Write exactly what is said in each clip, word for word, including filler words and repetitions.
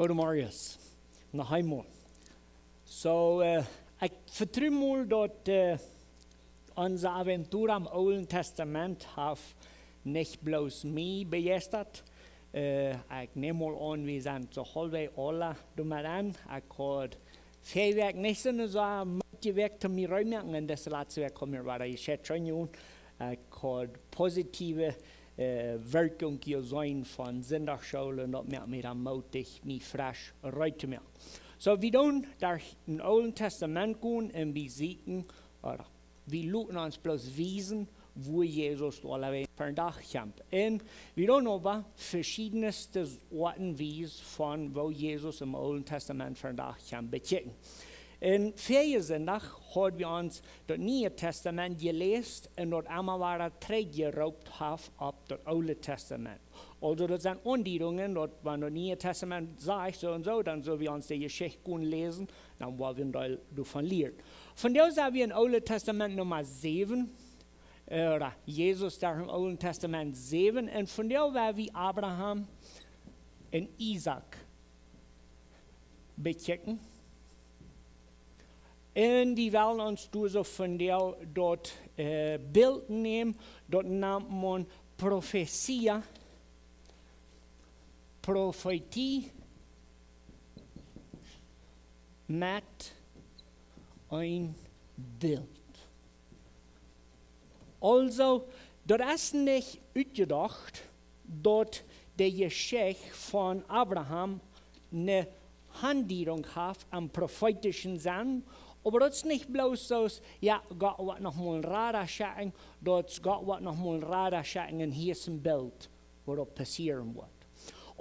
Goedemorjes. Noch eemol. So, äh, ekj vetru mol daut, äh, onse Aventura em Oolen Testament haft nich bloos mie bejeistat. Äh, ekj näm mol aun, wie sent soo haulfwäajes aula doamet enn. Ekj haud väl Wäakj nich soo ne soo mootje Wäakj to mie rein moaken, un dise latste Wäakj haud mie wada jescheit scheen jedonen. Ekj haud positive, äh, Wirkjunk jeseenen von Sindachschool, un daut moakt mie dan mootich, mie fresch rein to moaken. So, wie doonen derch daut Oole Testament gonen un wie sieekjen, ooda wie loten ons bloos wiesen, woo Jesus aulawäajen vondoag kjemt. Un wie doonen oba veschiedne Oaten wiesen von woo Jesus em Oolen Testament vondoag kjemt bekjikjen. Un väajen Sindach haud wie ons daut Niee Testament jeläst un daut emma wada trigjjeroopt haft opp daut Oole Testament. Aulsoo, daut sent Aundiedungen, daut wan daut Niee Testament sajcht soo un soo, dan sell wie ons de Jeschicht gonen läsen, dan woa wie een Deel doavon lieren. Vondoag sent wie em Oolen Testament Numma säwen, äh, ooda Jesus derch em Oolen Testament säwen, un vondoag woa wie Abraham un Isaak bekjikjen. Un wie wellen ons doa soo vondoag daut, äh, Bilt nämen, daut namt maun Profetia, Profetie met een Bilt. Aulsoo, daut es nich utjedocht, daut de Jeschicht von Abraham ne Aundiedunk haft aum profeetischen Senn, oba daut es nich bloos soo, jo, Gott woat noch mol een Rada schekjen, daut Gott woat noch mol een Rada schekjen un hia es een Bilt, waut doa passieren woat.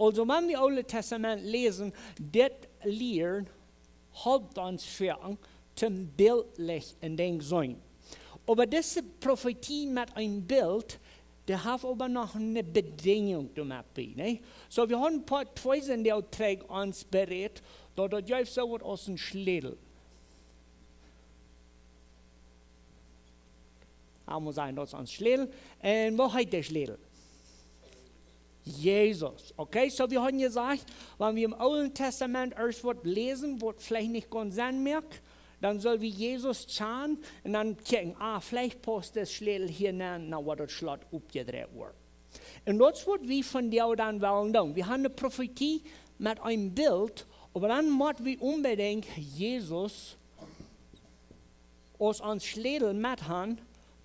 Aulsoo, wan wie Oole Testament läsen, dit lieren, halpt ons väl, toom biltlich een Dinkj seenen. Oba dise Profetie met een Bilt, dee haft oba noch ne Bedinjunk doamet bie, nä? So, wie hauden Poat twee sent dee trigj ons berät, daut daut jeft soo waut aus een Schlätel. Ekj mott sajen, daut es een Schlätel. Un woo heet de Schlätel? Jesus. Okay, so wie hauden jesajcht, wan wie em Oolen Testament irjent waut läsen, waut veleicht nich gaunz Senn moakt, dan sell wie Jesus kjanen un dan kjikjen, ah, veleicht pausst de Schlätel hia nenn, dan woat daut Schlot opjedreit woaren. Un daut es waut wie vondoag dan wellen doonen. Wie haben ne Profetie met een Bilt, oba dan mott wie onbedinjt Jesus aus een Schlätel met han,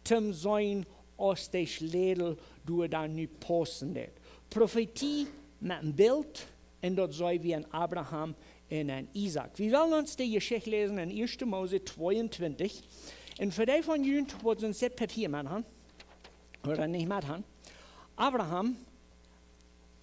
toom seenen aus de Schlätel doa dan nu paussen deit. Profetie met een Bilt, un daut seen wie aun Abraham un aun Isaak. Wie wellen ons de Jeschicht läsen en Ieeschte Mose tweeuntwintich. Un fa dee von junt waut soon Papier met han, ooda nich met han, Abraham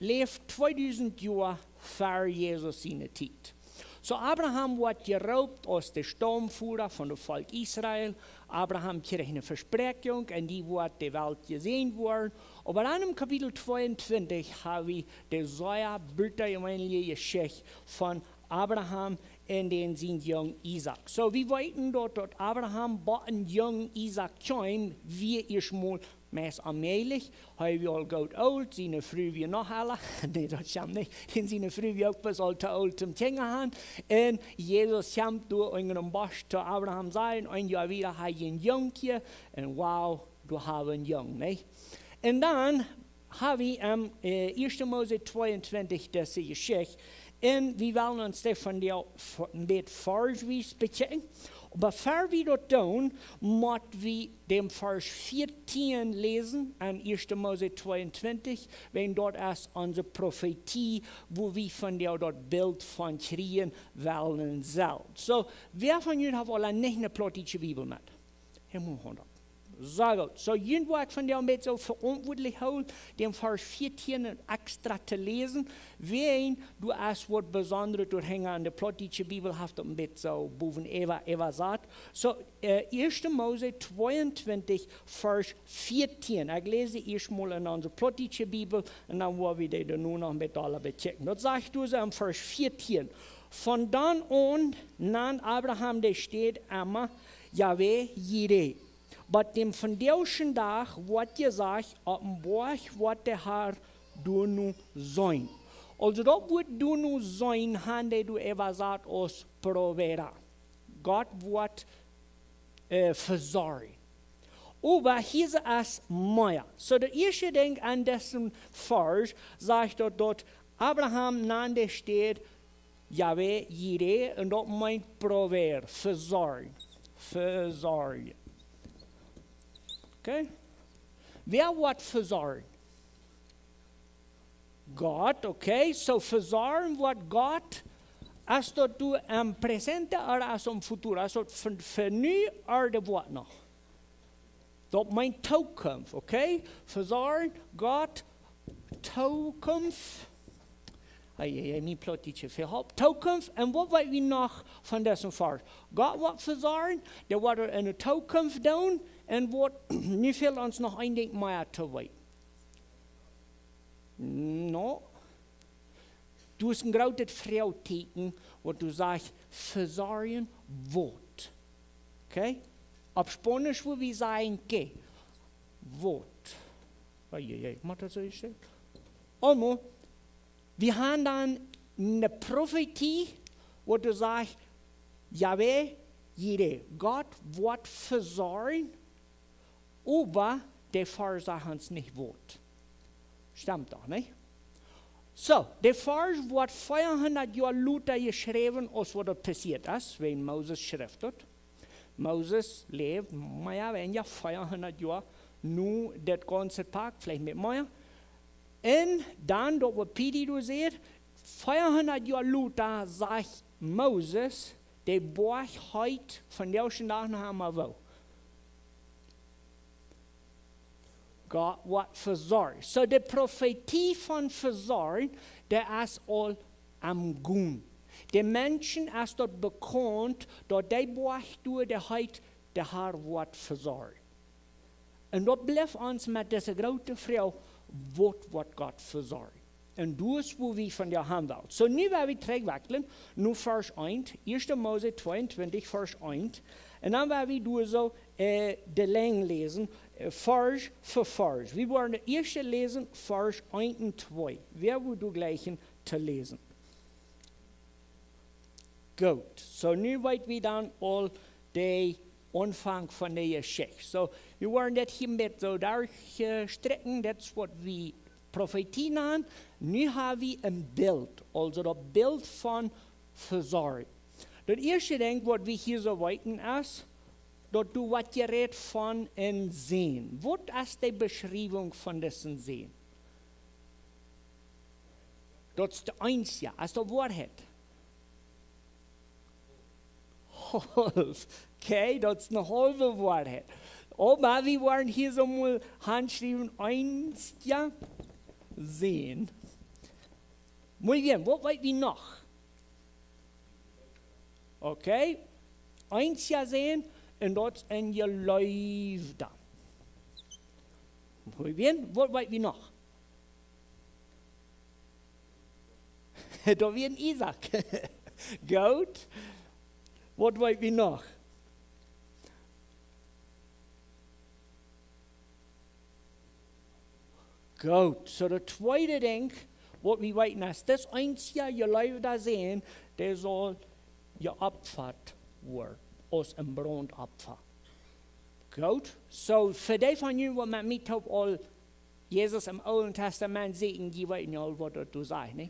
läft tweedusent Joa ver Jesus siene Tiet. So Abraham woat jeroopt aus de Staumvoda von daut Volkj Israel. Abraham kjrieech ne Vespräakjunk, enn die woat de Welt jesäajent woaren. Oba dan em Kapitel tweeuntwintich haben wie de sea butajeweenelje Jeschicht von Abraham un dän sien Jung Isaak. So, wie weeten daut, daut Abraham bie een Jung Isaak kjeem, wia ieescht mol meist onmäajlich. Hee wia aul goot oolt, siene Fru wia noch oola. Nä, daut kjemt nich. Un siene Fru wia uk best aul too oolt toom Kjinja han. Un Jesus kjemt doa unja een Bosch to Abraham, sajcht, een Joa wieda ha wie een Jung, un wow, doa ha wie een Jung, nä? Un dan ha wie em, äh, Ieeschte Mose tweeuntwintich dise Jeschicht. Un wie wellen ons dee vondoag ve-, een bät varschwies bekjikjen. Oba ver wie daut doonen, mott wie dän Varsch vieetieen läsen en Ieeschte Mose tweeuntwintich, wiels daut es onse Profetie, woo wie vondoag daut Bilt von kjrieen wellen sellen. So, wäa von junt haft aul nich ne plautdietsche Bibel met? Himmel hundat. Sea goot. So, junt woa ekj vondoag een bät soo veauntwuatlich hoolen, dän Varsch vieetieen extra to läsen. Wäa een, du hast waut Besondret doa hinjen aun de plautdietsche Bibel, haft daut een bät soo bowen äwa, äwasat. So, äh, Ieeschte Mose tweeuntwintich, Varsch vieetieen. Ekj läs ieescht mol en onse plautdietsche Bibel un dan woa wie dee dan nu noch met aule bekjikjen. Daut sajcht doa soo em Varsch vieetieen. Von dan aun nand Abraham de Städ emma Jahwe Jire. Bat däm vondoagschen Dach woat jesajcht, opp dän Boajch woat de Har doa nu sennen. Also daut Wuat doa nu seenen, haben dee doa äwasat aus proveerá. Gott woat, äh, vesorjen. Oba hia es mea. So, daut ieeschte Dinkj aun disen Varsch sajcht daut, daut Abraham nand de Städ Jahwe Jire, un daut meent proveer, vesorjen, vesorjen. Okay? Wäa woat vesorjen? Gott, okay, so vesorjen woat Gott, es daut doa em presente ooda es daut em futuro, es daut fa, fa nu ooda woat noch? Daut meent Tookunft, okay? Vesorjen, Gott, Tookunft. Ei, ei, ei, mien Plautdietsch es väl halp. Tookunft, un waut weet wie noch von disen Varsch? Gott woat vesorjen, dee woat et enne Tookunft doonen, un waut, nu fält ons noch een Dinkj mea to weeten. No. Doa es een grootet Froagtieekjen, waut doa sajcht, vesorjen waut. Okay? Opp Spaunisch wudd wie sajen, ¿qué? Waut. Ei, ei, ei, mott daut soo steit? Eenmol, wie haben dan eene Profetie, waut doa sajcht, Jahwe Jire, Gott woat vesorjen, oba de Varsch sajcht ons nich waut. Stemt doch, nich? So, de Varsch woat veahundat Joa lota jeschräwen, aus waut daut passieet es, wan Moses schrift daut. Moses läwd mea ooda weinja veahundat Joa no daut gaunze Pak, veleicht met mea. Un dan daut waut Pidi doa sajcht, veahundat Joa lota sajcht Moses, de Boajch heet vondoag dän Dach noch emma woo. Gott woat vesorjen. So de Profetie von vesorjen, dee es aul aum gonen. De Menschen es daut bekaunt, daut dee Boajch doa, dee heet, de Herr woat vesorjen. Un daut blift ons met dise groote Froag, waut woat Gott vesorjen? Un daut es, wua wie vondoag han wellen. So, nu woa wie trigj wajchgonen, no Varsch eent, ieeschte Mose tweeuntwintich, Varsch eent. Un dan woa wie doa soo, äh, de Lien läsen, äh, Varsch fa Varsch. Wie woaren de ieeschte läsen, Varsch eent un twee. Wäa wudd doa jlikjen to läsen? Goot, so nu weet wie dan aul de Aunfank von de Jeschicht. So, wie woaren daut hia een bät soo derchstrakjen, daut es waut wie Profetie nanen. Nu ha wie een Bilt, aulsoo daut Bilt von Vesorjen. Daut ieeschte Dinkj waut wie hia soo weeten es, daut doa woat jerät von een Sän. Waut es de Beschriewunk von disen Sän? Daut es de eensje, es daut Woarheit? Haulf. Okay, daut es eene haulwe Woarheit. Oba wie woaren hia soo mol hanschriewen, eensje Sän. Muy bien, waut weet wie noch? Okay, eensje Sän, un daut es een Jeleewda. Muy bien, waut weet wie noch? Daut wia een Isaak. Goot. Waut weet wie noch? Goot. So, daut tweede Dinkj, waut wie weeten es, dis eensje Jeleewda Sän, dee saul jeopfat woaren, aus een Brauntopfa. Goot. So, fa dee von junt, waut met mie toop aul Jesus em Oolen Testament säden, jie weeten aul, waut daut doa sajcht, nä?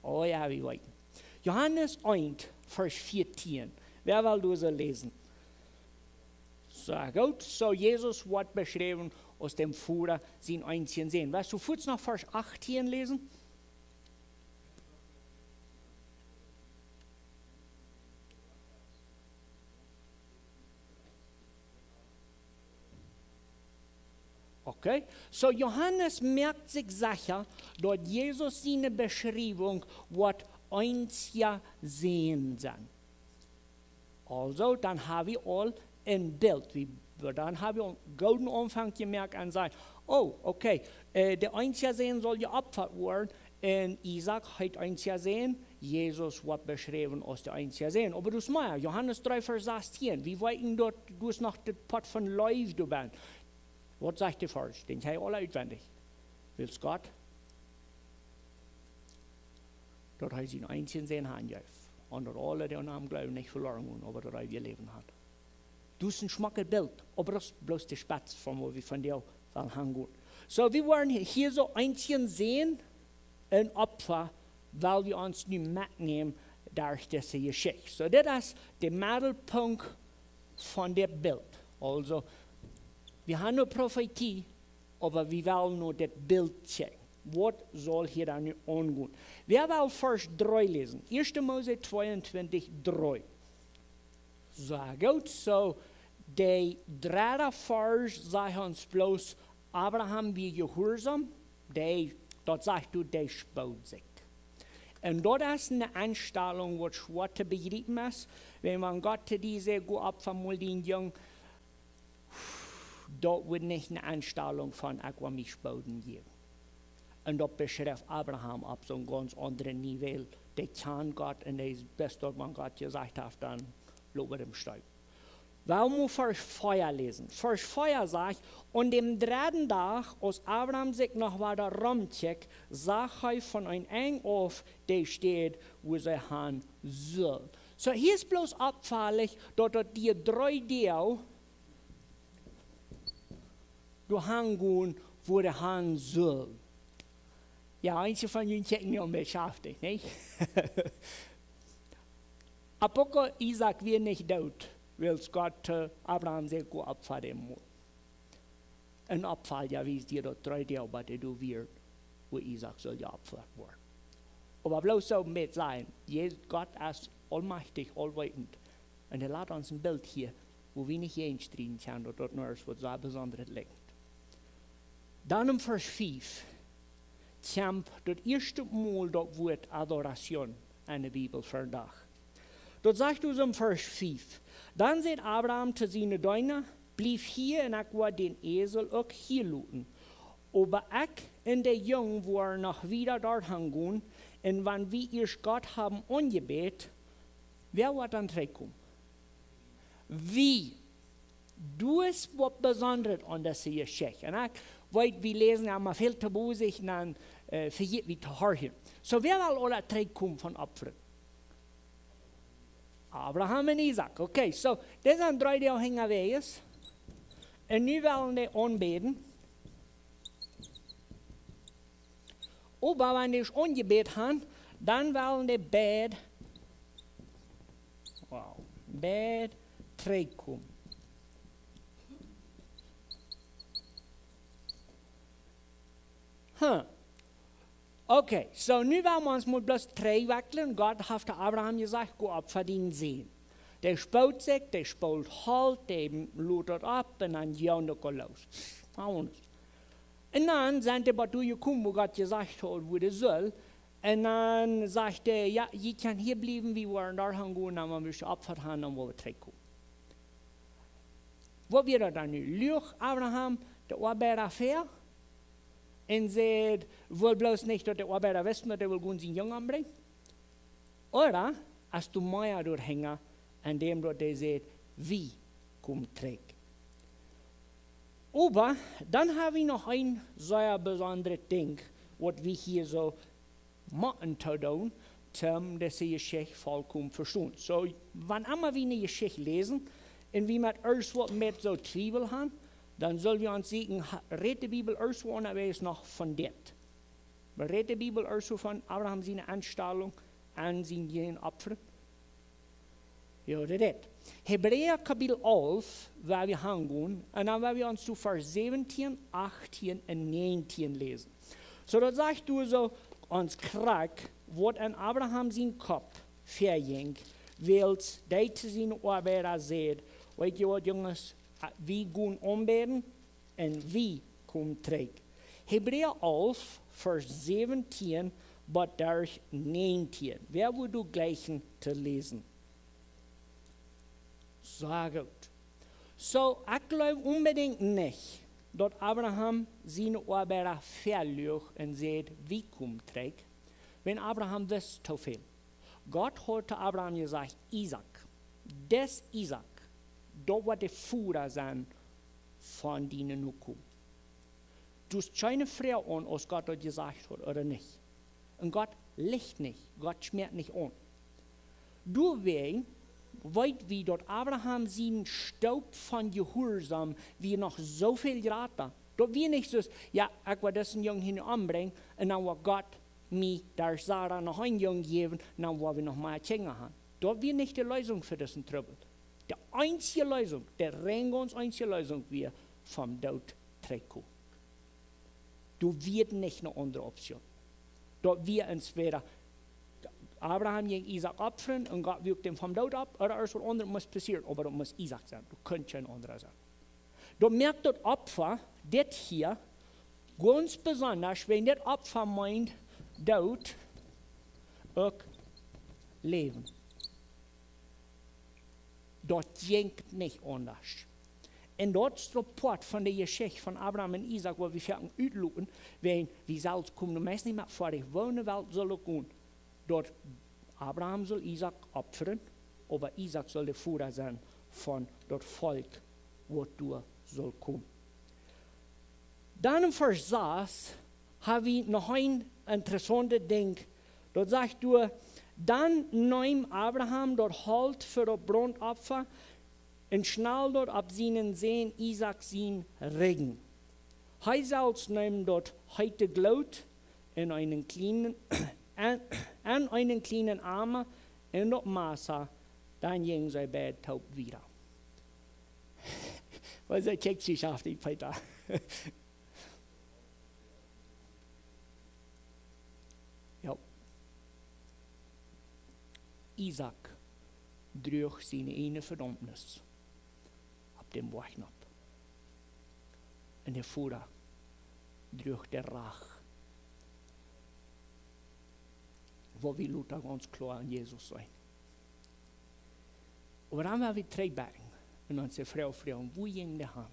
Oh jo, wie weeten. Johanes eent, Varsch vieetieen. Wäa well doa soo läsen? So, goot. So, Jesus woat beschräwen aus däm Voda sien eensjen Sän. West du fuaz noch Varsch achtieen läsen? Okay, so Johanes moakt sikj secha, daut Jesus siene Beschriewunk woat eensje Sän sennen. Aulsoo, dan ha wie aul een Bilt. Wie, dan ha wie aul een gooden Aunfank jemoakt un sajen, oh, okay, äh, de eensje Sän saul jeopfat woaren, un Isaak heet eensje Sän, Jesus woat beschräwen aus de eensje Sän. Oba doa es mea, Johanes dree Varsch sastieen, wie weeten daut, doa es noch daut Poat von Leew doabie. Waut sajcht de Varsch? Dän kjenn jie aula utwendich. Wiels Gott daut hee sienen eensjen Sän hanjeef, un daut aule, dee aun am jleewen, nich veloaren gonen, oba daut eewje Läwen han. Daut es een schmocket Bilt, oba daut es bloos de Spetz von waut wie vondoag wellen gonen. Soo, wie woaren hia, hia soo eensje seenen, een Opfa, wiels wie ons nu metnämen derch dise Jeschicht. Soo, dit es de Middelpunkt von dit Bilt. Aulsoo, wie haben eene Profetie, oba wie wellen nu dit Bilt checken. Waut saul hia dan nu aungonen? Wie wellen Varsch dree läsen. Ieeschte Mose tweeuntwintich dree. Soo, goot, soo, de dredde Varsch sajcht ons bloos, Abraham wia jehuarsom, dee, daut sajcht doa, dee spood sikj. Un daut es eene Enstalunk, waut schwoa to bejriepen es, wan, wan Gott to die sajcht: "Go opp, fa mol dien Jung", daut woat nich eene Enstalunk von: "Ekj woa mie spooden" jäwen. Un daut beschrift Abraham opp soon gaunz aundret Niveau. Dee kjant Gott un dee wist daut, wan Gott jesajcht haft, dan lot wie am stoawen. Wie motten Varsch vea läsen. Varsch vea sajcht: "Aun däm dredden Dach, aus Abraham sikj noch wada romkjikjt, sach hee von een Enj auf de Städ, wua see han sullen." Soo, hia es bloos oppfaulich, daut daut dee dree Doag doa han gonen, wua dee han sullen. Jo, eenje von junt kjikjen nu aul met schaftich, nich? Apoco Isaak wia nich doot, wiels Gott, äh, Abraham säd: "Go opp, fa däm mol." Een Opfall, jo, wia daut dree Doag, bat dee doa wia, wua Isaak sull jeopfat woaren. Oba bloos soo met sennen, Jesus, Gott es aulmajchtich, aulweetend. Un hee lat ons een Bilt hia, wua wie nich jäajen strieden kjennen, daut daut nu es waut sea besondret licht. Dan en Varsch fief kjemt daut ieeschte Mol daut Wuat Adoration en de Bibel vondoag. Daut sajcht doa en Varsch fief: "Dan säd Abraham to siene Deena: Blieft hia un ekj woa dän Esel uk hia loten. Oba ekj un de Jung woaren noch wieda doahan gonen, un wan wie ieescht Gott haben aunjebät, wäa woat dan trigjkomen?" Wie, daut es waut Besondret aun dise Jeschicht. Un ekj weet, wie läsen emma väl to bosich, dan, äh, vejäten wie to horchen. Soo, wäa woat aula trigjkomen von opfren? Abraham un Isaak. Okay, soo, dee sent dree Doag unjawäajes. Un nu wellen dee aunbäden. Oba wan dee aunjebät han, dan wellen dee beid, wow, beid trigjkomen. Huh. Okay, soo nu woa wie ons mol bloos trigjwakjlen. Gott haft to Abraham jesajcht: "Go opp, fa dien Sän." Dee spood sikj, dee spood Holt, dee lot daut opp un dan jeef daut los. Gewoon. Un dan sent dee bat doa jekomen, wua Gott jesajcht haud, wua dee sull. Un dan sajcht hee: "Jo, jie kjennen hia bliewen, wie woaren doahan gonen, un wan wie jeopfat han, dan woa wie trigjkomen." Waut wia daut dan nu? Luach Abraham de Oabeida väa un säd, wull bloos nich, daut de Oabeida wisten, daut hee wull gonen sienen Jung ombrinjen? Ooda es doa mea doahinja, aun däm daut hee säd: "Wie komen trigj"? Oba dan hab wie noch een sea besondret Dinkj, waut wie hia soo motten to doonen, toom dise Jeschicht volkomen vestonen. Soo, wan emma wie eene Jeschicht läsen un wie met ieescht waut met soo Twiewel han, dan sell wie ons sajen: "Ha-, rät de Bibel ieescht waut, ooda es noch von dit?" Rät de Bibel ieescht von Abraham siene Enstalunk aun sien Jung opfren? Jo, daut es Hebräa Kapitel alf, woa wie hangonen, un dan woa wie ons to Varsch säwentieen, achtieen un näajentieen läsen. Soo, daut sajcht doa soo ons krakjt, waut en Abraham sienen Kopp väajinkj, wiels dee to siene Oabeida säd: "Weet jie waut, Junges, wie gonen aunbäden un wie komen trigj." Hebräa alf, Varsch säwentieen bat Varsch näajentieen. Wäa wudd doa jlikjen to läsen? Sea goot. Soo, ekj jleew onbedinjt nich, daut Abraham siene Oabeida väaluach un säd: "Wie komen trigj." Wan Abraham wist too väl. Gott haud to Abraham jesajcht: "Isaak, dis Isaak, daut woat de Voda sennen von diene Nokomen." Daut es kjeene Froag aun, aus Gott daut jesajcht haud ooda nich. Un Gott licht nich, Gott schmäat nich aun. Doawäajen weet wie, daut Abraham sien Stoop von Jehuarsaum wia noch soo väl jrata. Daut wia nich soo, jo, ekj woa disen Jung hia nu ombrinjen un dan woat Gott mie derch Sara noch een Jung jäwen, dan woa wie noch mea Kjinja han. Daut wia nich de Leesunk fa disen Trubbel. De eensje Leesunk, de rein gaunz eensje Leesunk wia vom Doot trigjkomen. Doa wia nich ne aundre Option. Daut wia entwäda Abraham jinkj Isaak opfren un Gott wuak dän vom Doot opp, ooda irjent waut aundret must passieren, oba daut must Isaak sennen. Daut kunn kjeen aundra sennen. Daut moakt daut Opfa, dit hia, gaunz besonda, wan dit Opfa meent Doot, uk Läwen. Daut jinkj nich aundasch. Un daut es de Poat von de Jeschicht von Abraham un Isaak, waut wie foaken utloten, wan wie selfst komen meist nich mea foadich, woo enne Welt saul et gonen, daut Abraham saul Isaak opfren, oba Isaak saul de Voda sennen von daut Volkj, waut doa saul komen. Dan en Varsch sas ha wie noch een interessauntet Dinkj. Daut sajcht doa: Dan neem Abraham daut Holt fa daut Brauntopfa un schnald daut opp sienen Sän Isaak sien Rigjen. Hee selfst neem daut heete Gloot en eenen kjlienen, en, en eenen kjlienen Ama un daut Massa, dan jinjen see beid toop wieda. Waut es daut kjikjsche Schaft, Peter? Jo. Isaak druach siene ieejne Vedaumnis opp dän Boajch nopp. Un de Voda druach de Rach, waut wie lota gaunz kloa aun Jesus seenen. Oba dan woa wie trigjbakjen un ons de Froag froagen, wua jinkj daut han?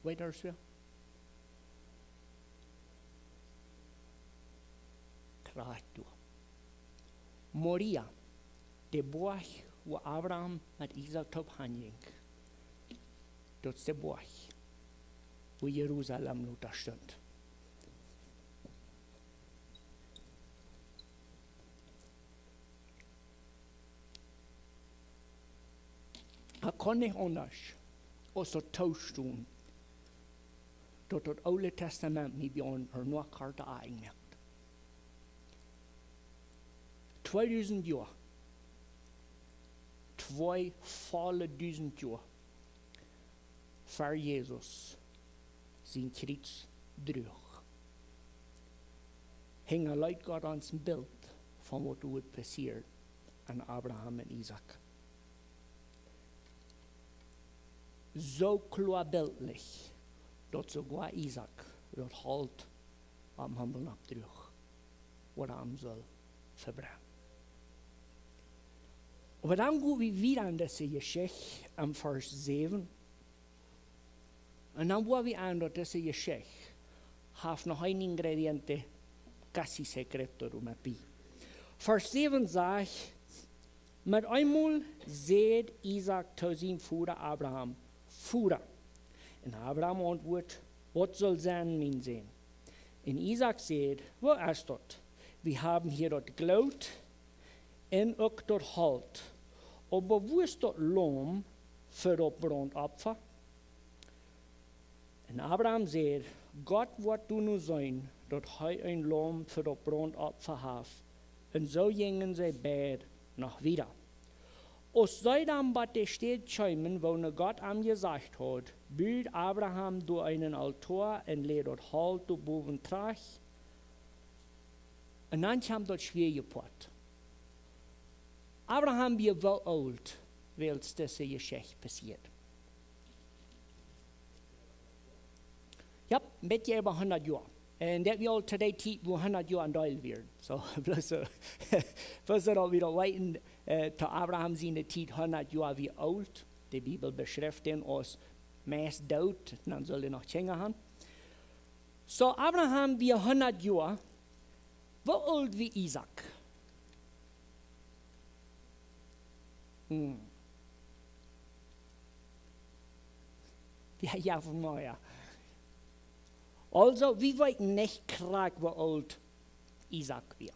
Weet jie daut? Krakjt doa. Moria, de Boajch, wua Abraham met Isaak toop han jinkj. Daut es de Boajch, wua Jerusalem lota stunt. Ekj kaun nich aundasch aus daut toostonen, daut daut Oole Testament mie bie aun Noakjkjarte ieejnen moakt. Tweedusent Joa, twee volle dusent Joa ver Jesus sien Kjriez druach, hinjaleet Gott ons een Bilt von waut doa wudd passieren aun Abraham un Isaak. Soo kloa biltlich, daut soogoa Isaak daut Holt aum Himmel nopp druach, waut am sull vebrennen. Oba dan go wie wieda en dise Jeschicht, en Varsch säwen. Un dan woa wie seenen, daut dise Jeschicht haft noch een ingrediente casi secreto doa met bie. Varsch säwen sajcht: Met eemol säd Isaak to sienen Voda Abraham: Voda. Un Abraham auntwuad: Waut saul sennen, mien Sän? Un Isaak säd: Woo es daut? Wie haben hia daut Gloot un uk daut Holt. Oba wua es daut Laum fa daut Brauntopfa? Un Abraham säd: Gott woat doano seenen, daut hee een Laum fa daut Brauntopfa haft. Un soo jinjen see beid noch wieda. Aus see dan bie de Städ kjeemen, woone Gott am jesajcht haud, bud Abraham doa eenen Altoa un läd daut Holt doa bowen trajcht. Un dan kjemt daut schwoare Poat. Abraham wia woo oolt, wiels dise Jeschicht passieed? Jo, een bät äwa hundat Joa. Un daut wia aul to dee Tiet, wua hundat Joa een Deel wieren. Soo, bloos soo, bloos soo daut wie daut weeten, äh, to Abraham siene Tiet hundat Joa wia oolt. De Bibel beschrift dän aus meist doot, dan sull hee noch Kjinja han. Soo, Abraham wia hundat Joa. Woo oolt wia Isaak? Hm. Jo, jo, von mea. Aulsoo, wie weeten nich krakjt, woo oolt Isaak wia.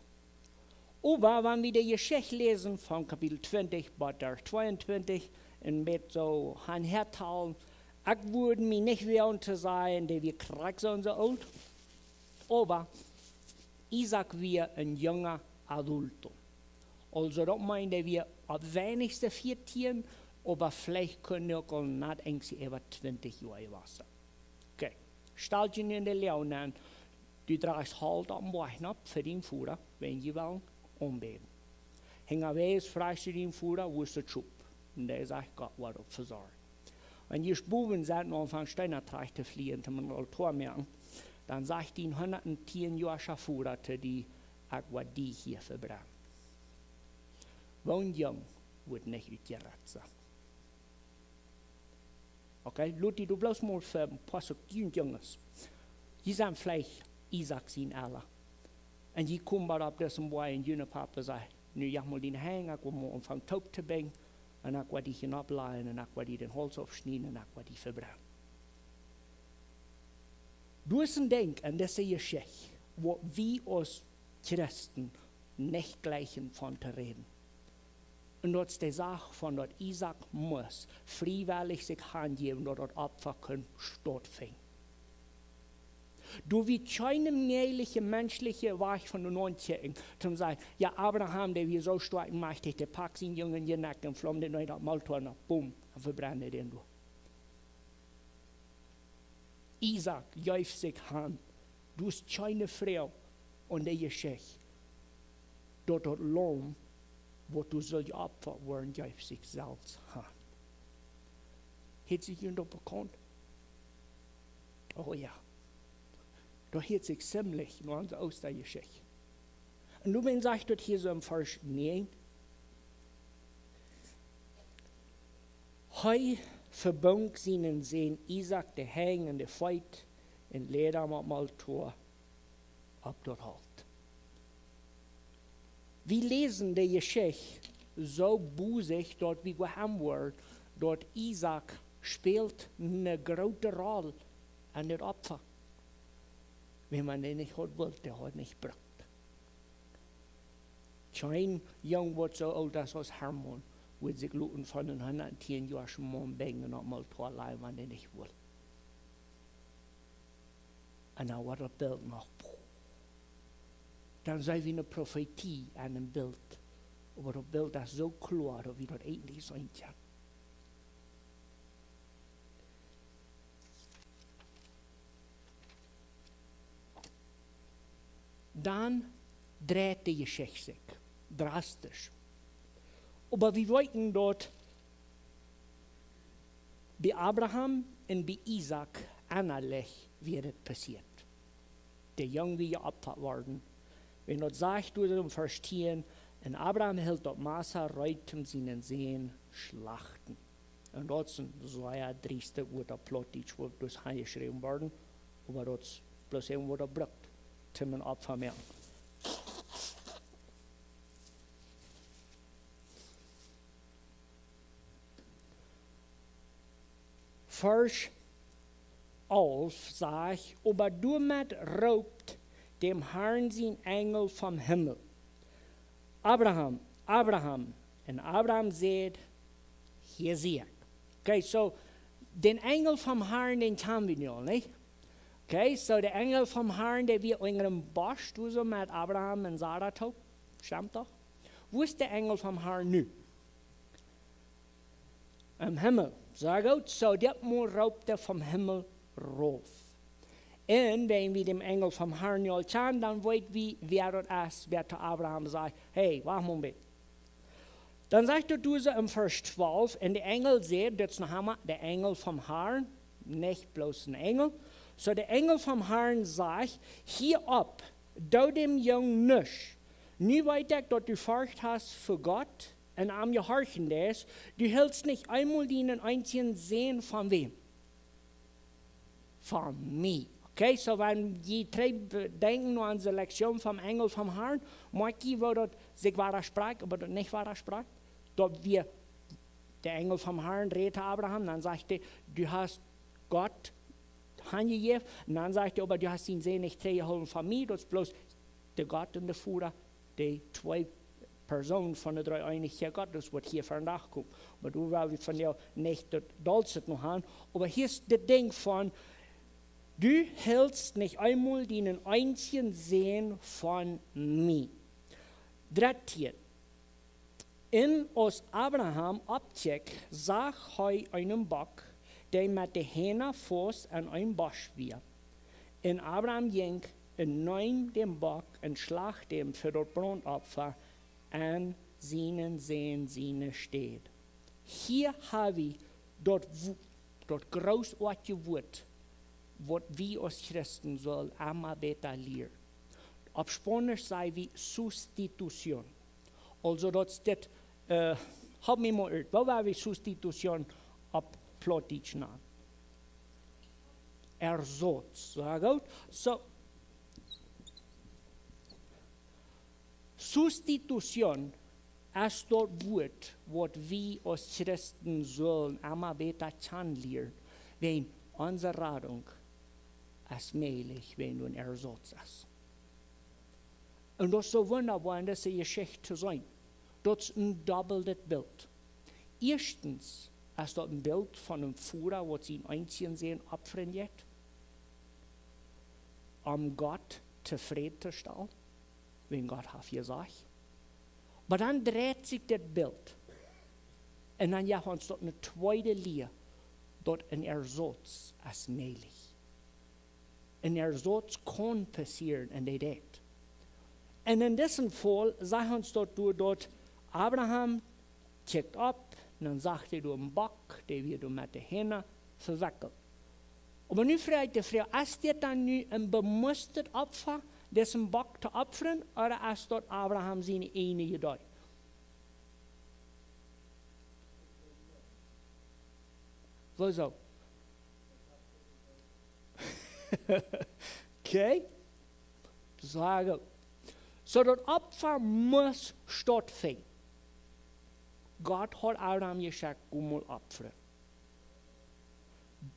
Oba wan wie de Jeschicht läsen von Kapitel twintich bat tweeuntwintich un met soo han häa talen, ekj wudd mie nich woagen to sajen, dee wia krakjt soo un soo oolt. Oba Isaak wia een junga adulto. Aulsoo, daut meent, dee wia opp weinichste vieetieen, oba veleicht kunn uk aul nat eent äwa twintich Joa jewast sennen. Okay, stalt junt en de Läaje nenn, du drajchst Holt opp dän Boajch nopp fa dienen Voda, wan jie wellen aunbäden. Hinjawäajes frajchst du dienen Voda, woo es daut Schop? Un dee sajcht, Gott woat daut vesorjen. Wan jie bowen sent un aunfangen Steena trajcht to flieen, toom een Altoa moaken, dan sajcht dien hundattieen Joa oola Voda to die, ekj woa die hia vebrennen. Woon Jung woat nich utjerat sennen. Okay, lot die du bloos mol fa een poa Sekunden, Junges. Jie sent veleicht Isaak sien Ella. Un jie komen bie opp disen Boajch un june Papa sajcht: "Nu, jo, mol dien Henj, ekj well mol aunfangen toop to binjen. Un ekj woa die hia noppläajen un ekj woa die dän Hauls aufschnieden un ekj woa die vebrennen." Du hast een Dinkj aun dise Jeschicht, wua wie aus Christen nich jlikjen von to räden. Un daut es de Sach von daut Isaak must friewellich sikj hanjäwen, daut daut Opfa kunn stautfinjen. Du, wie kjennen mie nich menschlich wajch von de Noont kjikjen, toom sajen: "Jo, Abraham, dee wia soo stoakj un majchtich, dee pakt sienen Jung un jie nekjen Flaum, dee neem daut Moltoa, boom, un vebrend dän doa." Isaak jeef sikj han. Du hast kjeene Froag aun de Jeschicht, daut daut Laum, waut doa sull jeopfat woaren, jeef sikj selfst han. Hieet sikj junt daut bekaunt? Oh jo. Daut hieet sikj ziemlich no onse Oostajeschicht. Un nu sajcht daut hia soo em Varsch näajen: Hee vebunk sienen Sän Isaak de Henj un de Feet un läd am opp Moltoa opp daut Holt. Wie läsen de Jeschicht soo bosich, daut wie gonen woaren, daut Isaak spält eene groote Rol aun daut Opfa. Wan eena dän nich haud wult, dee haud nich jebrukt. Kjeen Jung, waut soo oolt es aus Hermon, wudd sikj loten von een hundattieen Joa oolen Maun binjen un opp Moltoa lajen, wan dee nich wull. Un dan woat daut Bilt noch. Dan sent wie eene Profetie aun een Bilt. Oba daut Bilt es soo kloa, daut wie daut eejentlich seenen kjennen. Dan dreit de Jeschicht sikj drastisch. Oba wie weeten daut bie Abraham un bie Isaak ennalich wia daut passieet. De Jung wia jeopfat worden. Wan daut sajcht, doa em Varsch tieen: "Un Abraham hilt daut Massa reed, om sienen Sän schlachten." Un daut es een sea driestet Wuat opp Plautdietsch, waut doa hanjeschräwen worden, oba daut es bloos een Wuat, daut brukt, om een Opfa moaken. Varsch alf sajcht: "Oba doamet roopt däm Harn sien Enjel vom Himmel: Abraham, Abraham." Un Abraham säd: "Hia sie ekj." Okay, soo, dän Enjel vom Harn, dän kjanen wie nu aul, nich? Okay, soo, de Enjel vom Harn, dee wia unja dän Bosch, doa soo met Abraham un Sara toop. Stemt doch? Wua es de Enjel vom Harn nu? Em Himmel. Sea goot, soo, dit Mol roopt hee vom Himmel rauf. Un wan wie dän Enjel vom Harn nu aul kjanen, dan weet wie, wäa daut es, wäa to Abraham sajcht: "Hey, wacht mol een bät." Dan sajcht daut doa soo em Varsch twalf: "Un de Enjel säd", daut es noch emma de Enjel vom Harn, nich bloos een Enjel. Soo, de Enjel vom Harn sajcht: "Hia opp, doo däm Jung nuscht. Nu weet ekj, daut du Forcht hast fa Gott un am jehorchen deist. Du hilst nich eemol dienen eensjen Sän." Von wäm? Von mie. Okay, soo, wan jie trigj denkjen aun onse Lektion vom Enjel vom Harn, moakj jie, woo daut sikj wadasprakjt, oba daut nich wadasprakjt? Daut wia, de Enjel vom Harn räd to Abraham, dan sajcht hee: "Du hast Gott han jejäft. Un dan sajcht hee: "Oba du hast dien Sän nich trigjjehoolen von mie." Daut es bloos de Gott un de Voda, de twee Persoonen von de Dreeeenichkjeit Gott, daut woat hia vondoag komen. Oba doa well wie vondoag nich daut Dolzet noch han. Oba hia es daut Dinkj von: "Du hilst nich eemol dienen eensjen Sän von mie." Dartieen. Un aus Abraham oppkjikjt, sach hee eenen Bock, dee met de Hieena faust aun een Bosch wia. Un Abraham jinkj un neem dän Bock un schlacht dän fa daut Brauntopfa aun sienen Sän siene Städ. Hia ha wie daut Wo-, daut grootoatje Wuat, waut wie aus Christen sellen emma bäta lieren. Opp Spaunisch saj wie Sustitution. Aulsoo daut es dit, äh, halp mie mol ut. Woo woa wie Sustitution opp Plautdietsch nanen? Ersatz. Sea goot. Soo, Sustitution es daut Wuat, waut wie aus Christen sellen emma bäta kjanen lieren, wan onse Radunk es mäajlich, wan doa een Ersatz es. Un daut es soo wundaboa en dise Jeschicht to seenen. Daut es een dobbelt Bilt. Ieeschtens es daut een Bilt von een Voda, waut sienen eensjen Sän oppfren jeit, om Gott tofräd to stalen, wan Gott haft jesajcht. Oba dan dreit sikj daut Bilt. Un dan jeft ons daut eene tweede Lia, daut een Ersatz es mäajlich. Een Ersatz kaun passieren un dee deit. Un en disen Faul sajcht ons daut doa, daut Abraham kjikjt opp, un dan sach hee doa een Bock, dee wia doa met de Hieena vewekjelt. Oba nu froag ekj de Froag: Es dit dan nu een bemustet Opfa, disen Bock to opfren, ooda es daut Abraham siene eejne Idee? Wuarom? Okay. Soo, soo daut Opfa must stautfinjen. Gott haud Abraham jesajcht: "Go mol opfren."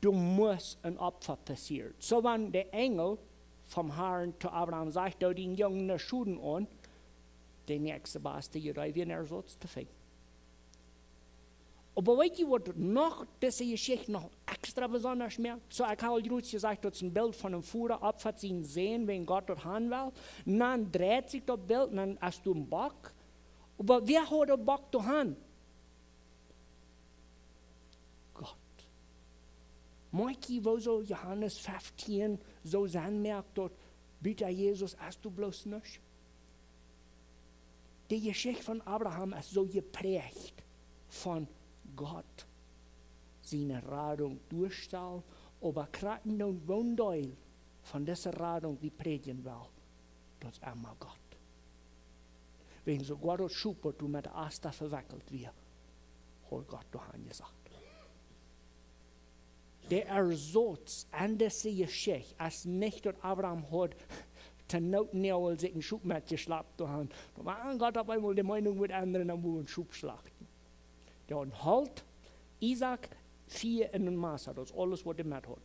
Doa must een Opfa passieren. Soo, wan de Enjel vom Harn to Abraham sajcht: "Doo dien Jung nich schoden aun", de näakjste baste Idee wia, een Ersatz to finjen. Oba weet jie, waut noch dise Jeschicht noch extra besonda moakt? Soo, ekj hab aul jrods jesajcht, daut es een Bilt von een Voda oppfat sienen Sän, wan Gott daut han well. Dan dreit sikj daut Bilt, dan es doa een Bock. Oba wäa haud daut Bock doa han? Gott. Moakt jie, woo soo Johanes feftieen soo sennen moakt, daut buta Jesus es doa bloos nuscht? De Jeschicht von Abraham es soo jepräacht von Gott siene Radunk derchstalen, oba krakjt dän Wundel von dise Radunk, waut wie prädjen wellen, daut es emma Gott. Wäajen soogoa daut Schop, waut doa met de Asta vewekjelt wia, haud Gott doa han jesajcht. De Ersatz aun dise Jeschicht es nich, daut Abraham haud to Noot noch sikj een Schop metjeschlapt to han. Oba wan Gott opp eemol de Meenunk wudd endren, dan wudd hee een Schop schlachten. Dee haud Holt, Isaak, Fia un een Massa, daut es aules, waut hee met haud.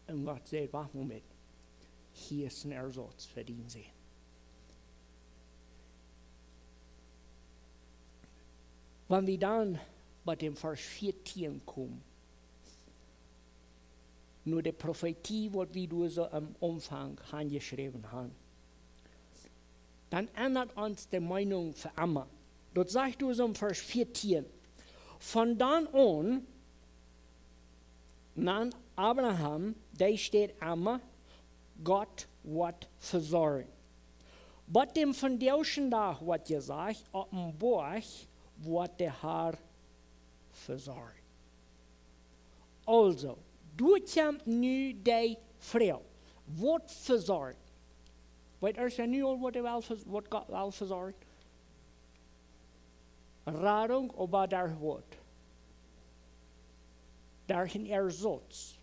Un Gott säd: "Wacht een Moment, hia es een Ersatz fa dienen Sän." Wan wie dan bie dän Varsch vieetieen komen, no de Profetie, waut wie doa soo aum Aunfank aunjeschräwen haben, dan endat ons de Meenunk fa emma. Daut sajcht doa soo em Varsch vieetieen: "Von dan aun, nanen Abraham dee Städ emma Gott woat vesorjen." Bat dän vondoagschen Dach woat jesajcht: "Opp een Boajch woat de Har vesorjen." Aulsoo, doa kjemt nu de Froag: Waut vesorjen? Weet jie nu aul, waut hee well ves-, waut Gott well vesorjen? Radunk, oba derch waut? Derch een Ersatz,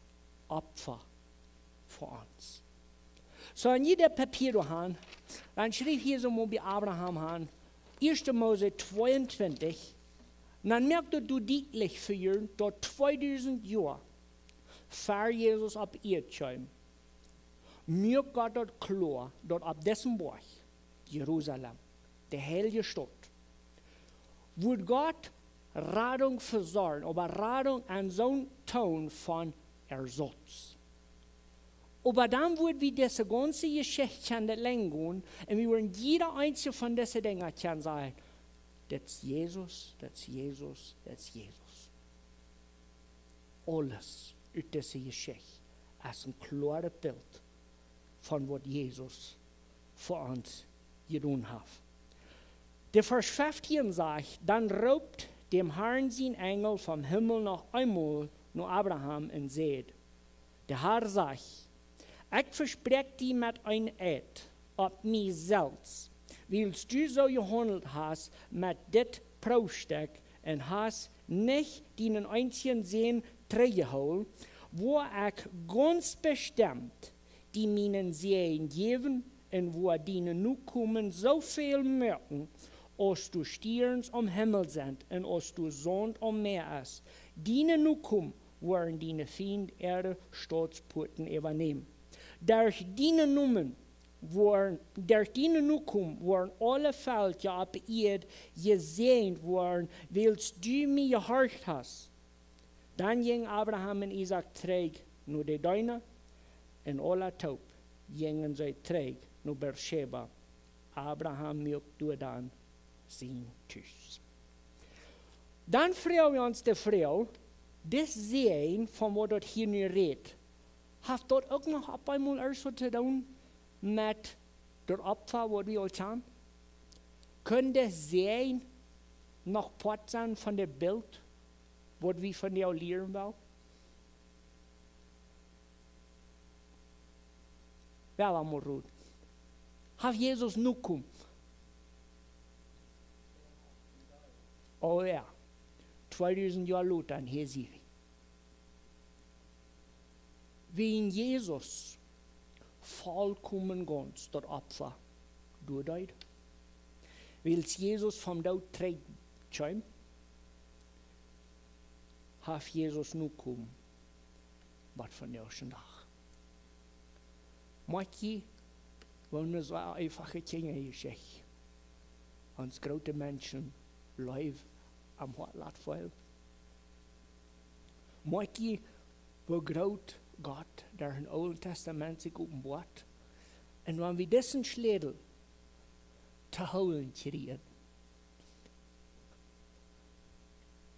Opfa fa ons. Soo, wan jie daut Papia doa han, dan schriew hia soo mol bie Abraham aun, Ieeschte Mose tweeuntwintich, dan moakt daut doa dietlich fa junt, daut tweedusent Joa ver Jesus opp Ieed kjeem, muak Gott daut kloa, daut opp disen Boajch, Jerusalem, de heilje Staut, wudd Gott Radunk vesorjen, oba Radunk aun soon Toon von Ersatz. Oba dan wudd wie dise gaunze Jeschicht kjennen lenjd gonen un wie wudden jieda eent von dise Dinja kjennen sajen: "Dit es Jesus, dit es Jesus, dit es Jesus." Aules ut dise Jeschicht es een kloaret Bilt von waut Jesus fa ons jedonen haft. De Varsch feftieen sajcht: "Dan roopt däm Harn sien Enjel vom Himmel noch eemol no Abraham un säd: De Har sajcht: Ekj vespräakj die met een Eed opp mie selfst, wiels du soo jehaundelt hast met dit Proowstekj un hast nich dienen eensjen Sän trigjjehoolen, woa ekj gaunz bestemt die mienen Säajen jäwen un woa diene Nokomen soo väl moaken aus de Stierns aum Himmel sent un aus de Saunt aum Mäa es. Diene Nokomen woaren diene Fiend äare Stautspuaten äwanämen. Derch diene Nomen woaren, derch diene Nokomen woaren aule Velkja opp Ieed jesäajent woaren, wiels du mie jehorcht hast." Dan jinjen Abraham un Isaak trigj no de Deena, un aula toop jinjen see trigj no Beerscheba. Abraham muak doa dan sien Tus. Dan froag wie ons de Froag: Dis Säajen, von waut daut hia nu rät, haft daut uk noch opp eemol irjent waut to doonen met daut Opfa, waut wie aul kjanen? Kunn de Säajen noch Poat sennen von daut Bilt, waut wie von dee aul lieren wellen? Wäa well mol roden? Haft Jesus Nokomen? Oh jo. Tweedusent Joa lota un hia sie wie. Wiels Jesus volkomen gaunz daut Opfa doadeed, wiels Jesus vom Doot trigj kjeem, haft Jesus Nokomen bat vondoag dän Dach. Moakj jie, woo ne soo eefache Kjinjajeschicht ons groote Menschen leew aum Hoat lat feelen? Moakj jie, woo groot Gott derch daut Oole Tastament sikj openboat? Un wan wie disen Schlätel to hoolen kjrieen,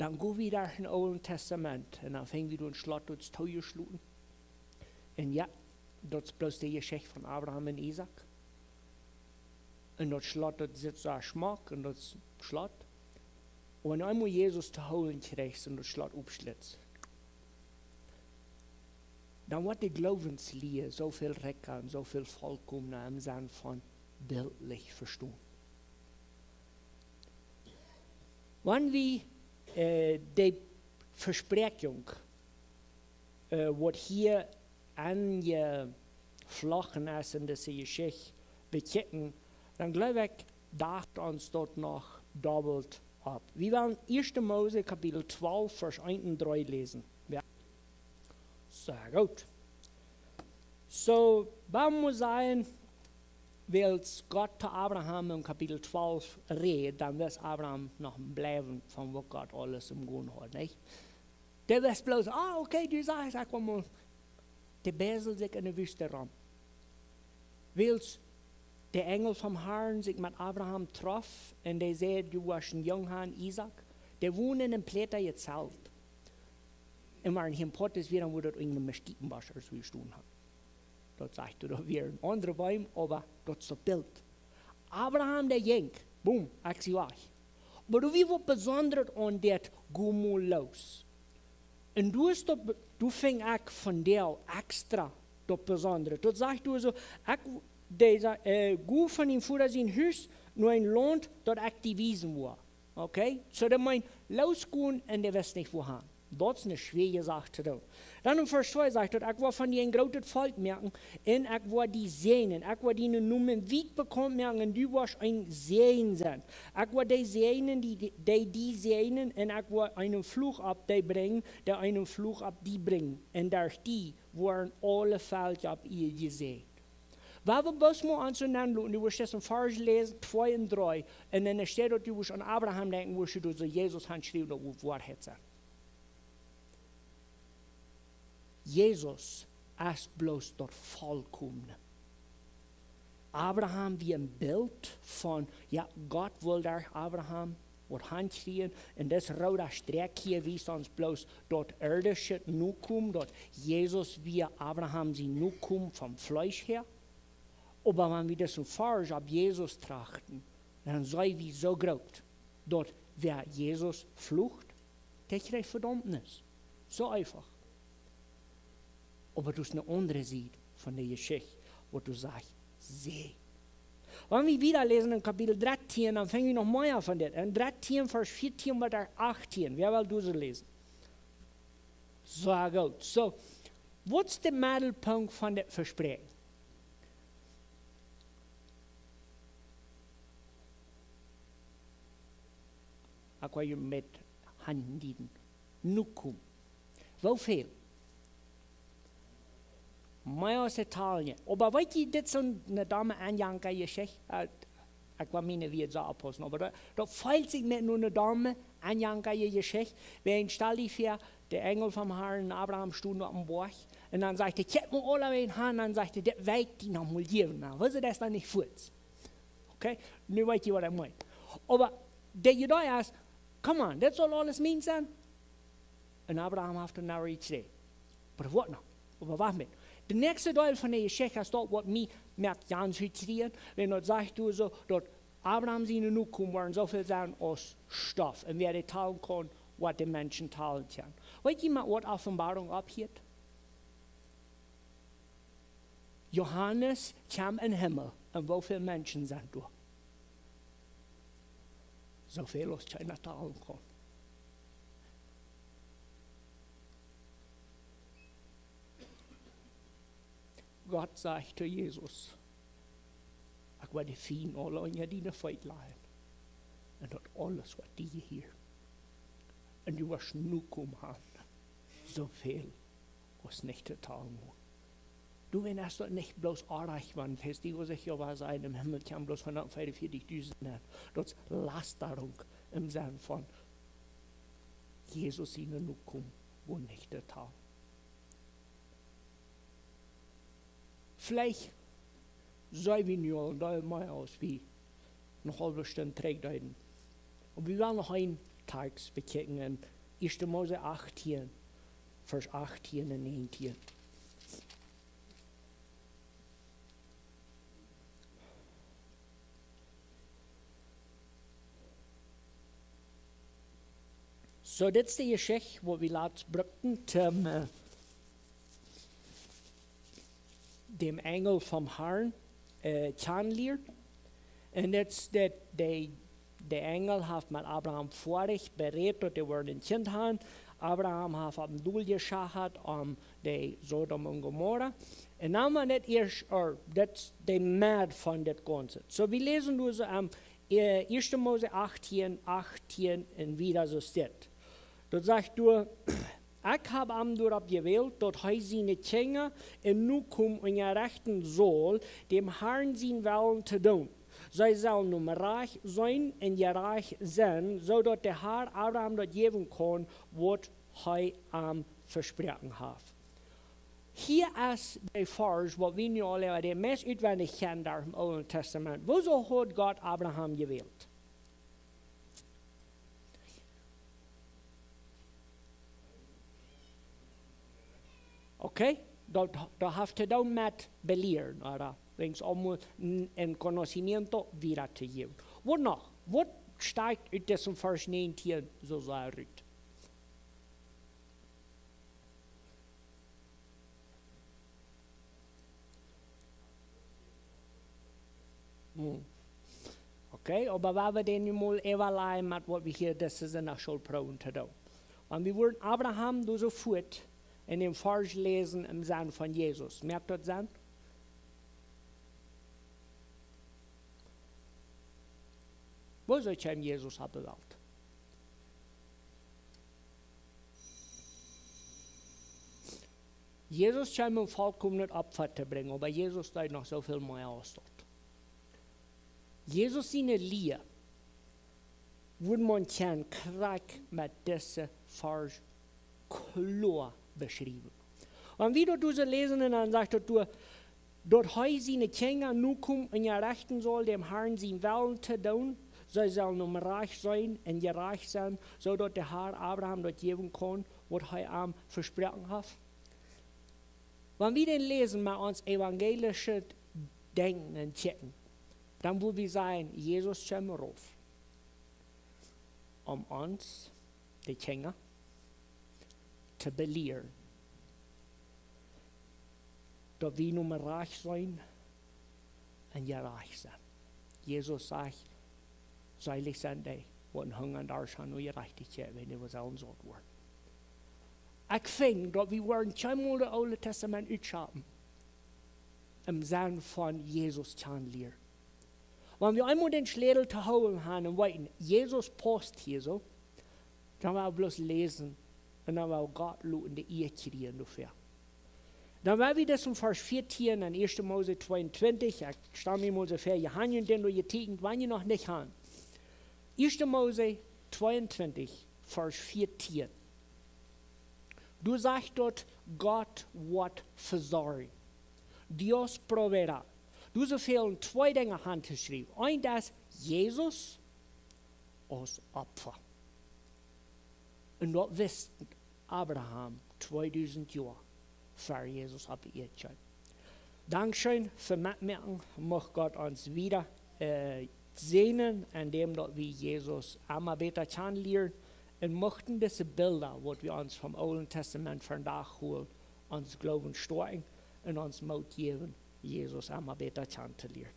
dan go wie derch daut Oole Tastament un dan finj wie doa een Schlot, daut es toojeschloten. Un jo, daut es bloos de Jeschicht von Abraham un Isaak. Un daut Schlot, daut sitt soo schmock un daut es Schlot. Un wan eemol Jesus to hoolen kjrichst un daut Schlot oppschlitst, dan woat de Gloowenslia soo väl rikja un soo väl volkomna em Senn von biltlich vestonen. Wan wie, äh, de Vespräakjunk, äh, waut hia aunjeflochten es en dise Jeschicht, bekjikjen, dan jleew ekj, daut ons daut noch dobbelt opp. Wie wellen Ieeschte Mose Kapitel twalf, Varsch eent un dree läsen. Jo. Sea goot. Soo, wie motten sajen, wiels Gott to Abraham en Kapitel twalf räd, dan wist Abraham noch een Bliewen von waut Gott aules em Gonen haud, nich? Dee wist bloos: "Ah, okay, du sajchst, ekj well mol." De Bäsel sikj en de Wüste rom. Wiels de Enjel vom Harn sikj met Abraham trof un dee säd: "Du woascht een Jung haben, Isaak." Dee wonden en een Plätazelt. Un wan hee em Poat es, wia dan, woo daut en de Meschieten wia, aus wie jestonen haben. Daut sajcht, daut wia een aundra Boom, oba daut es daut Bilt. Abraham, dee jinkj, boom, ekj sie wajch. Oba doa wia waut Besondret aun dit: "Go mol loos." Un doa es daut be-, doa finj ekj vondoag extra daut Besondre. Daut sajcht doa soo, ekj, dee sa-, äh, go von dien Voda sien Hus no een Launt, daut ekj die wiesen woa. Okay? Soo, daut meent, loosgonen un dee wist nich wua han. Daut es eene schwoare Sach to doonen. Dan en Varsch twee sajcht daut: "Ekj woa von die een grootet Volkj moaken un ekj woa die säajnen. Ekj woa dienen Nomen wiet bekaunt moaken un du woascht een Säajen sennen. Ekj woa dee säajnen, dee, dee die säajnen, un ekj woa eenen Fluch opp dee brinjen, dee eenen Fluch opp die brinjen. Un derch die woaren aule Velkja opp Ieed jesäajent." Wan wie bloos mol aun ons nenloten, du woascht disen Varsch läsen, twee un dree, un dan steit daut, du woascht aun Abraham denkjen, woascht du soo Jesus aunschriewen, daut woat Woarheit sennen. Jesus es bloos daut Volkomne. Abraham wia een Bilt von, jo, Gott wull derch Abraham waut han kjrieen. Un dis roode Sträakj hia wiest ons bloos daut irdische Nokomen, daut Jesus wia Abraham sien Nokomen vom Fleesch häa. Oba wan wie disen Varsch opp Jesus trachten, dan sent wie soo groot, daut wäa Jesus flucht, dee kjricht Vedaumnis. Soo eefach. Oba daut es eene aundre Sied von de Jeschicht, waut doa sajcht, see. Wan wie wieda läsen en Kapitel dartieen, dan finj wie noch mea von dit. En dartieen, Varsch vieetieen bat achtieen. Wäa well doa läsen? Soo, goot. Soo, waut es de Meddelpunkt von dit Vespräakjen? Ekj woa junt met Haunt dienen. Nokomen. Woo väl? Mea aus Italien. Oba weet jie, dit es soone domme Aunjanka-Jeschicht. Äh, ekj woa miene Wieed soo oppaussen, oba daut, daut feelt sikj mea no eene domme Aunjanka-Jeschicht. Wan, stal die väa, de Enjel vom Harn, Abraham stunt oppem Boajch. Un dan sajcht hee: "Kjikj mol aulawäajen han." Dan sajcht hee: "Dit well ekj die noch mol jäwen." Nu, waut es daut dan nich fuaz? Okay? Nu weet jie, waut ekj meen. Oba de Idee es, come on, dit saul aules mien sennen. Un Abraham haft een Narrow Tree. Oba waut noch? Oba wacht mau. De näakjste Deel von de Jeschicht es daut, waut mie moakt gaunz hüt kjrieen, wan daut sajcht doa soo, daut Abraham siene Nokomen woaren soo väl sennen aus Stoff. Un wäa dee talen kaun, woat de Menschen talen kjennen. Weet jie mau, waut Openboarunk oppheet? Johanes kjemt em Himmel un woo väl Menschen sent doa? Soo väl aus kjeena talen kaun. Gott sajcht to Jesus: "Ekj woa de Fiend aule unja diene Feet lajen. Un daut aules, waut die jehieet. Un du woascht Nokomen han, soo väl aus nich to talen." Du, wan es daut nich bloos oajch, wan Festival sikj jo waut sajen, em Himmel kjennen bloos hundatfiefunvieetichtausend nenn. Daut es Lastarunk em Senn von Jesus siene Nokomen, woo nich to talen. Veleicht sent wie nu aul een Deel mea aus wie noch aul bestaunt trigj deeden. Oba wie wellen noch een Tekst bekjikjen en Ieeschte Mose achtieen, Varsch achtieen un näajentieen. Soo, dit es de Jeschicht, waut wie latst brukten, toom, äh, däm Enjel vom Harn, äh, kjanen lieren. Un dit es de, de, de Enjel haft met Abraham foadich berät, daut dee woaren een Kjint han. Abraham haft opp een Doel jeschachat, om de Sodom un Gomorra. Un dan mau dit ieescht, or, dit es de Med von dit Gaunze. Soo, wie läsen doa soo aun, äh, Ieeschte Mose achtieen, achtieen un wieda soo steit. Daut sajcht doa: "Ekj hab am doaropp jewält, daut hee siene Kjinja un Nokomen unjarechten saul, däm Harn sienen Wellen to doonen. See sellen am rajcht seenen un jerajcht sennen, soo daut de Har Abraham daut jäwen kaun, waut hee am vesproaken haft." Hia es de Varsch, waut wie nu aul äwa de meist utwendich kjennen derch em Oolen Tastament. Wuarom haud Gott Abraham jewält? Okay, daut, daut haft to doonen met belieren, ooda weens aul mol een, een conocimiento wieda to jäwen. Waut noch? Waut stekjt ut disen Varsch näajentieen soo sea rut? Hm. Okay, oba wie woaren dän nu mol äwalajen met waut wie hia dise Sindach sellen proowen to doonen. Wan wie wudden Abraham doa soo fuat en dän Varsch läsen em Senn von Jesus, moakt daut Senn? Woo soo kjeem Jesus opp de Welt? Jesus kjeem om volkomnet Opfa to brinjen, oba Jesus deed noch soo väl mea aus daut. Jesus siene Lia wudd maun kjennen krakjt met disen Varsch kloa beschriewen. Wan wie daut doa läsen, dan sajcht daut doa, daut hee siene Kjinja nokomen un jerechten saul, däm Harn sienen Wellen to doonen. See sellen am rajcht seenen un jerajcht sennen, soo daut de Har Abraham daut jäwen kaun, waut hee am vesproaken haft. Wan wie dän läsen met ons evangelischet Denkjen un Kjikjen, dan wudd wie sajen, Jesus kjeem rauf, om ons, de Kjinja, to belieren, daut wie nu mea rajcht sennen un jerajcht sennen. Jesus sajcht: Seelich sent dee, waut en Hunga un Darscht han no Jerajchtichkjeit, wiels dee sellen saut woaren. Ekj finj daut wie woaren kjeenmol daut Oole Tastament utschapen em Senn von Jesus kjanen lieren. Wan wie eemol dän Schlätel to hoolen han un weeten, Jesus paust hia soo, dan woa wie bloos läsen un dan woa wie Gott loten de Ea kjrieen doafäa. Dan woa wie daut em Varsch vieetieen en Ieeschte Mose tweeuntwintich, ekj stal mie mol soo väa, jie han junt dän doa jeteekjent, wan jie noch nich han. Ieeschte Mose tweeuntwintich, Varsch vieetieen. Doa sajcht daut, Gott woat vesorjen. Dios proveerá. Doa sent väl twee Dinja aunjeschräwen. Eent es Jesus aus Opfa. Un daut wist Abraham tweedusent Joa ver Jesus opp de Ieed kjeem. Dankscheen fa metmoaken. Mucht Gott ons wieda, äh, säajnen, en däm daut wie Jesus emma bäta kjanen lieren. Un muchten dise Bilda, waut wie ons vom Oolen Tastament vondoag hoolen, ons Gloowen stoakjen un ons Moot jäwen, Jesus emma bäta kjanen to lieren.